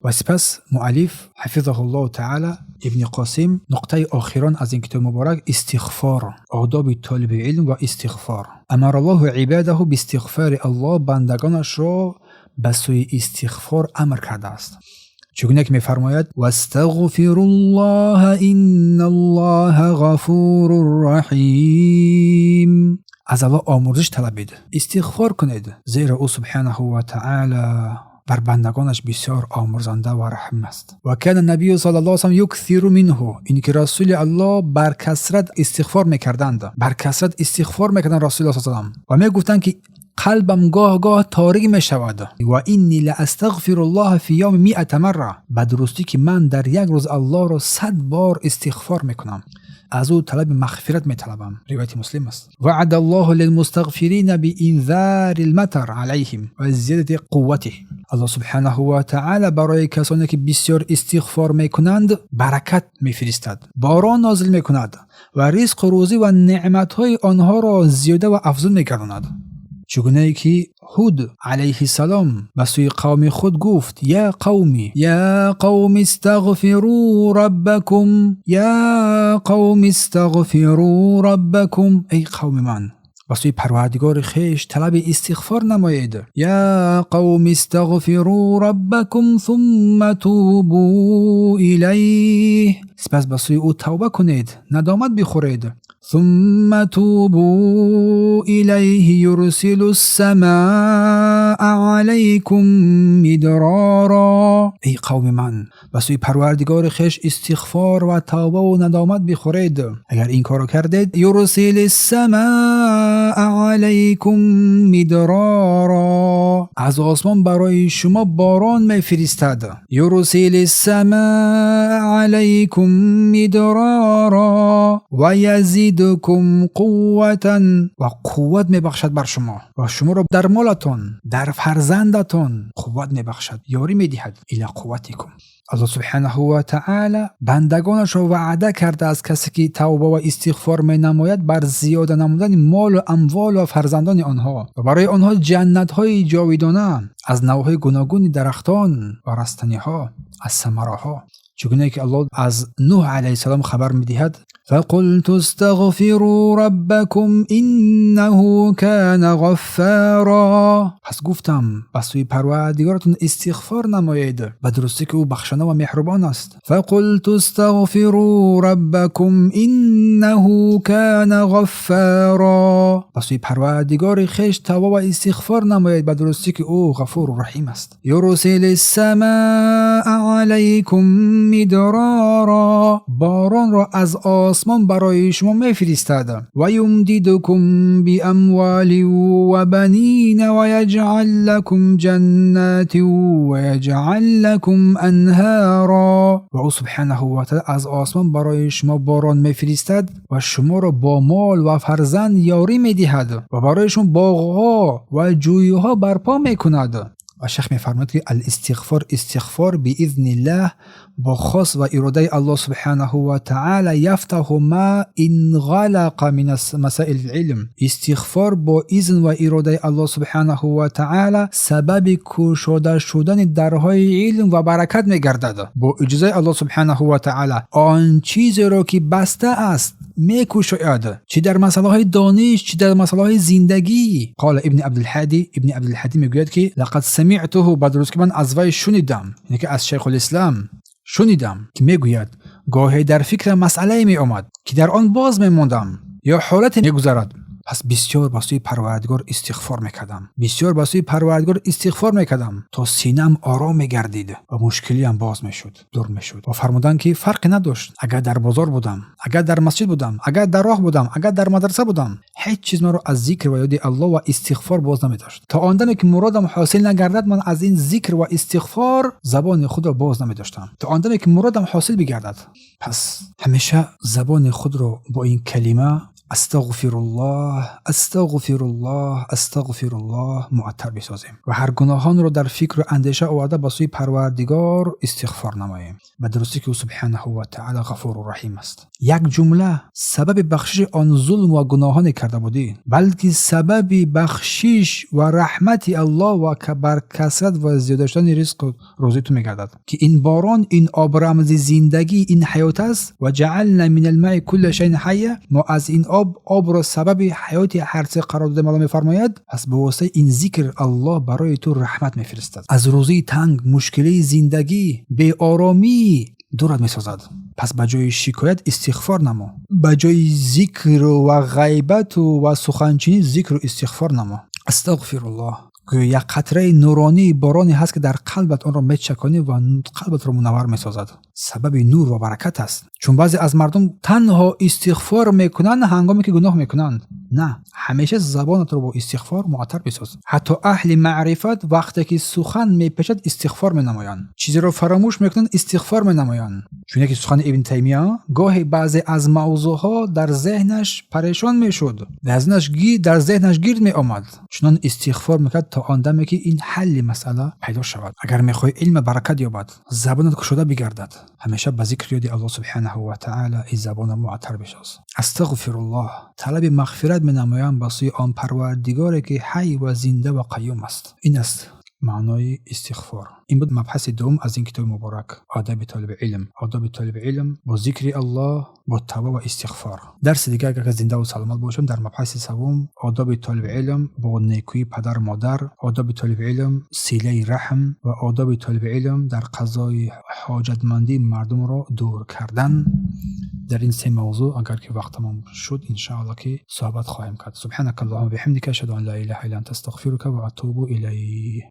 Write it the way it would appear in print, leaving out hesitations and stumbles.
Ва сипас муаллиф ҳафизаҳуллоҳу таъала Ибни Қосим нуқтаи охирон аз ин китоби муборак: истиғфор, одоби толиби илм ва истиғфор. Амараллоҳу ибадаҳу бистиғфори, Аллоҳ бандагонашро ба сӯи истиғфор амр кардааст, чугуне ки мефармояд: вастағфируллоҳа инналлоҳа ғафурур раҳим. Аз Аллоҳ омурзиш талабед, истиғфор кунед, зеро ӯ субҳанаҳу ва таъала бар бандагонаш бисёр омурзанда ва раҳим аст. Ва кана набию саллаллоҳу алайҳи васаллам юксиру минҳу, ин ки Расули Аллоҳ бар касрат истиғфор мекарданд, бар касрат истиғфор мекарданд Расулуллоҳ саллаллоҳу алайҳи васаллам ва мегуфтанд, ки қалбам гоҳ-гоҳ торик мешавад. Ва инни ла астағфируллоҳа фи явми миата марра, ба дурустӣ ки ман дар як рӯз Аллоҳро 100 бор истиғфор мекунам, аз ӯ талаби мағфират металабам. Ривояти Муслим аст. Ваъада Аллоҳу лилмустағфирина биинзари лматар алайҳим ва зиёдати қувватиҳим. Аллоҳ субҳанаҳу ва таъала барои касоне ки бисёр истиғфор мекунанд, баракат мефиристад, борон нозил мекунад ва ризқу рӯзӣ ва неъматҳои онҳоро зиёда ва афзун мегардонад, чугунае ки Ҳуд алайҳиссалом ба сӯи қавми худ гуфт: я қавми, я қавми истағфиру раббакум, я қавми истағфиру раббакум, эй қавми ман, ба сӯи Парвардигори хеш талаби истиғфор намоед. Я қавми истағфиру раббакум сумма тубу илайҳ, сипас ба сӯи ӯ тавба кунед, надомат бихӯред. ثم توبوا إليه يرسل السماء عليكم مدرارا. Эй қавми ман, ба сӯи Парвардигори хеш истиғфор ва тавбаву надомат бихӯред. Агар ин корро кардед, يرسل السماء عليكم مدرارا, аз осмон барои шумо борон мефиристад. يرسل السماء عليكم مدرارا ويزدكم قوة, ва қувват мебахшад бар шумо ва шуморо дар молатон, дар фарзандатон қувват мебахшад, ёрӣ медиҳад. إلى قوتكم. Аллоҳ субҳанаҳу ва таъала бандагонашро ваъда кардааст, касе ки тавба ва истиғфор менамояд, бар зиёда намудани молу амвол ва фарзандони онҳо ва барои онҳо ҷаннатҳои ҷовидона аз навъҳои гуногуни дарахтон ва растаниҳо, аз самараҳо, чугуне ки Аллоҳ аз Нӯҳ алайҳиссалом хабар медиҳад: فقلت استغفروا ربكم إنه كان غفارا, пас гуфтам: ба сӯи Парвардигоратон истиғфор намоед, ба дурустӣ ки ӯ бахшанда ва меҳрубон аст. فقلت استغفروا ربكم إنه كان غفارا, ба сӯи Парвардигори хеш тавба ва истиғфор намоед, ба дурустӣ ки ӯ ғафуру раҳим аст. يرسل السماء عليكم مدرارا, боронро аз осмон барои шумо мефиристад. ويمددكم بأموال وبنين ويجعل لكم جنات ويجعل لكم أنهارا. Ва ӯ субҳанаҳу ва таъала аз осмон барои шумо борон мефиристад ва шуморо бо мол ва фарзанд ёрӣ медиҳад ва барои шумо боғҳо ва ҷӯйҳо барпо мекунад. Ва шайх мефармояд, ки الاستغفار, истиғфор, بإذن الله, бо хос ва иродаи Аллоҳ субҳанаҳу ва таъала, يفتح ما انغلق من مسائل العلم, истиғфор бо изн ва иродаи Аллоҳ субҳанаҳу ва таъала сабаби кушода шудани дарҳои илм ва баракат мегардад. Бо иҷозаи Аллоҳ субҳанаҳу ва таъала он чизеро, ки баста аст, мекушояд, чӣ дар масъалаҳои дониш, чӣ дар масъалаҳои зиндагӣ. قال ابن عبدالهادي, Ибни Абдулҳадӣ мегӯяд, ки لقد سمعته, ба дуруст ки ман аз вай шунидам, яъне ки аз Шайхулислам шунидам, ки мегӯяд: гоҳе дар фикрам масъалае меомад, ки дар он боз мемондам ё ҳолате мегузарад, пас бисёр ба сӯи Парвардигор истиғфор мекардам, бисёр ба сӯи Парвардигор истиғфор мекардам, то синаам ором мегардид ва мушкилиам боз мешуд, дур мешуд. Ва фармуданд, ки фарқе надошт, агар дар бозор будам, агар дар масҷид будам, агар дар роҳ будам, агар дар мадраса будам, ҳеҷ чиз маро аз зикр ва ёди Аллоҳ ва истиғфор боз намедошт. То он даме ки муродам ҳосил нагардад, ман аз ин зикр ва истиғфор забони худро боз намедоштам, то он даме ки муродам ҳосил бигардад. Пас ҳамеша забони худро бо ин калима Астағфируллоҳ, астағфируллоҳ, астағфируллоҳ муаттар бисозем ва ҳар гуноҳонро дар фикру андеша оварда, ба сӯи Парвардигор истиғфор намоем. Ба дурустӣ ки ӯ субҳанаҳу ва таъала ғафуру раҳим аст. Як ҷумла сабаби бахшиши он зулм ва гуноҳоне карда будӣ, балки сабаби бахшиш ва раҳмати Аллоҳ ва бар касрат ва зиёда шудани ризқу рӯзии ту мегардад, ки ин борон, ин об рамзи зиндагӣ, ин ҳаёт аст. Ва ҷаална минал маи кулла шайин ҳайя. Мо аз ин об, обро сабаби ҳаёти ҳар чизе қарор додем, Аллоҳ мефармояд. Пас ба воситаи ин зикр Аллоҳ барои ту раҳмат мефиристад, аз рӯзии танг, мушкилии зиндагӣ, беоромӣ дурат месозад. Пас ба ҷои шикоят истиғфор намо, ба ҷои зикру ва ғайбату ва суханчинӣ зикру истиғфор намо. Астағфируллоҳ гӯё як қатраи нуронии бороне ҳаст, ки дар қалбат онро мечаконӣ ва қалбатро мунаввар месозад, сабаби нур ва баракат аст. Чун баъзе аз мардум танҳо истиғфор мекунанд, ҳангоме ки гуноҳ мекунанд. На, ҳамеша забонатро бо истиғфор муаттар бисоз. Ҳатто аҳли маърифат вақте ки сухан мепечад, истиғфор менамоянд, чизеро фаромӯш мекунанд, истиғфор менамоянд. Чун яке сухани Ибн Таймия, гоҳе баъзе аз мавзӯъҳо дар зеҳнаш парешон мешуд, дар зеҳнаш гирд меомад, чунон истиғфор мекард, то он даме ки ин ҳалли масъала пайдо шавад. Агар мехоҳӣ илм баракат ёбад, забонат кушода бигардад, ҳамеша ба зикри ёди Аллоҳ субҳанаҳу ва таъала ин забонро муаттар бисоз. Астағфируллоҳ, талаби мағфират менамоям ба сӯи он Парвардигоре, ки ҳай ва зинда ва қаюм аст. Ин аст маънои истиғфор. Ин буд мабҳаси дуввум аз ин китоби муборак, одаби толиби илм. Одоби толиби илм бо зикри Аллоҳ, бо тавба ва истиғфор. Дарси дигар, агар зиндаву саломат бошем, дар мабҳаси севум, одоби толиби илм бо некӯии падару модар, одоби толиби илм силаи раҳм ва одоби толиби илм дар қазои ҳоҷатмандии мардумро дур кардан. Дар ин се мавзӯъ, агар ки вақтамон шуд, иншоалло, ки суҳбат хоҳем кард. Субҳанака аллоҳума биҳамдика, ашҳаду ан ла илаҳа илла анта, астағфирука ва атубу илайк.